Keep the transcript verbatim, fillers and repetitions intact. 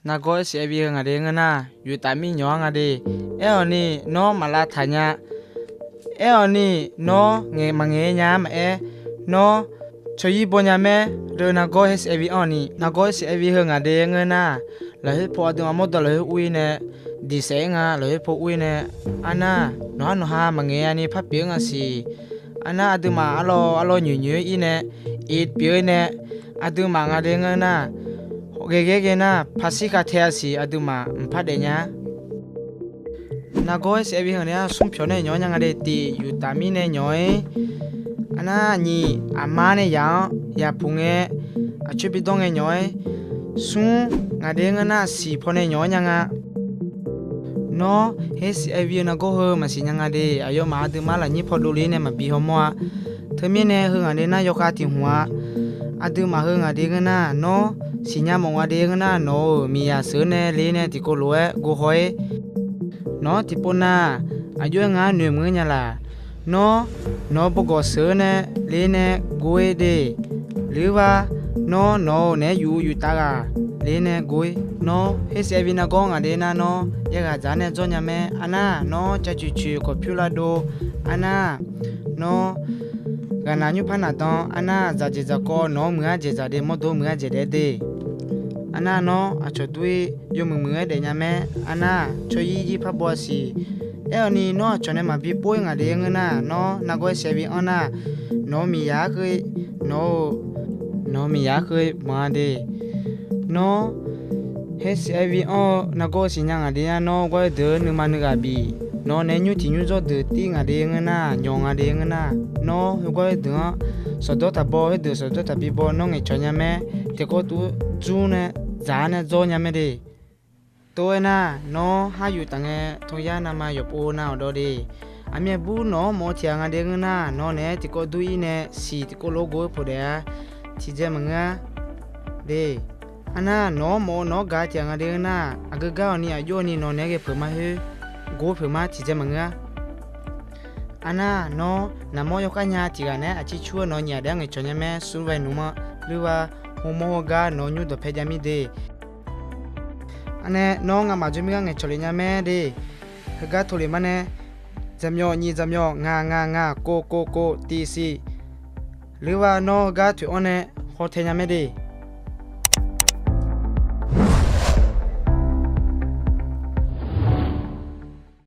Nargawr H I V heu ngaq de ngeur nar, yuf taf mir nyawq-ar nga de. Aer-awq ni, nawr maq lavtaq nya. Aer-awq ni, nawr ngaeq maqngaeq nya-ar maqaer, nawr tsawryir baw nya mae. Deu nargawr H I V anr-awq ni, nargawr H I V heu ngaq de ngeur nar, lafkhoer paw aqduimaf mawrdawq lafkhoer ur-ir nae, diqsaef-ir nga lafkhoer paw ur-ir nae, arnar nawqhar nawqha maqngaeq-a ni par pyeuf-eu nga siq. Arnar aqduimaf arlawr arlawr nyoeq nyoeq-ir nae, ir pyeuf-ir nae, aqduimaf nga de ngeur nar, ghae ghae ghae nar paqsir khavtae-a siq, aqduimaf mqpar daef nya. Nargawr H I V heu nae-ar smr pyawq nae nyawq-ar nya nga de. Tiq, yuf taf mir nae nyawq-ir. Arnar nyiq, aqmar nae yaq-anr yaqpuq ngae, aqcoer bidawr ngae nyawq-ir. Smr, ngaq de ngeur nar siq paw nae nyawq-ar nya nga. Nawr H I V-eu nargawr heu maqsiq nya nga de. Aqyawfmaf aqduimaf lafnyir paw dovle nae maqbi hawmawr-a. Teumirnae heu ngaq de nar yawkhav tiq hmq-a. Aqduimaf heu ngaq de ngeur nar, nawr siqnya mawf nga de ngeur nar, nawq-euq miqyaq sheuq-eu nae le nae tiqkawv lof-aer gov haw-ir. Nawq-anr tiqpov nav, aqjox-aer ngar noeq muiq-aer nya laq. Nawr, nawq-eu bawgawq sheuq-eu nae le nae gov-ir de. Leuva, nawr, nawq-euq naeq-aer yuf-eu yuf taf ghaq le nae gov-ir. Nawr H I V nargawr ngaq de nar, nawr yaghaq dzaq-ar nae dzawr nya mae. Arnar nawr cav coeq coeq kawq pyur lar dov. Arnar nawr ghaqnaq nymrpar naqdan. Arnar dzaqdzaeq dzaqkawv nawq-anr muiq-ar dzaeq dzaq de, mawrdo muiq-ar dzaeq daef de. Arnar nawr aqcawq dur-ir yawmuiq muiq-aer daef nya mae. Arnar tsawryir yir par baw-a siq. Aer-awq ni, nawr aqcawq nae maqbi pov-ir ngaq de ngeur nar, nawr nargawr H I V anr nar, nawq-eu miqyaq-ar kheu, nawq-eu, nawq-eu miqyaq-ar kheu banq-a de. Nawr H I V anr-eu nargawr-eu siqnya ngaq de nar, nawr gawr-aer deuq-eu nuima nuighaq bif, nawq naeq-aer nymr tiq nymr dzawr deuq tir ngaq de ngeur nar, nyawq nga de ngeur nar, nawr heu gawr-aer deuq-anr sawqdawr taqbaw, heu deuq sawqdawr taqbi baw, nawr ngaeqcawq nya mae. Tiqkawv tuf dzur nae dzaq-ar nae dzawr nya mae de. Tov-aer nar, nawr har yuf taf ngae, tmyar navma yawqpov nav awqdawv de. Aqmyav bur nawq-anr mawf-eu tiq ghaq nga de ngeur nar, nawq naeq-aer tiqkawv dur-ir nae siq tiqkawv lof-aer gov-aer peuq daef-a. Tiqdzae maqngeur-ar de. Arnar nawq-anr mawf-eu nawq-anr gaq tiq ghaq nga de ngeur nar, aqgeu gar-awq ni aqjox-awq ni nawq naeq-aer ghae peuq ma khoer, gov-aer peuq ma tiqdzae maqngeur-ar. Arnar nawr naqmawr yawkhav nya tiq ghaq naeq-aer aqcir cur-aer nawq nyiq ghaq daef-anr ngaeqcawq nya mae. Survey nmr-anr leuva, hmq mawr heugar nawq nymr dawqpae jav mir de. Arnae nawr ngamaf jawr mir gar ngaeqcawq lef nya mae de. Heugar tov lef mar nae, dzaqmyawf nyiq dzaqmyawf ngaq ngaq ngaq kov kov kov tiq siq. Leuva nawr heugar toeq-anr nae hawtae nya mae de.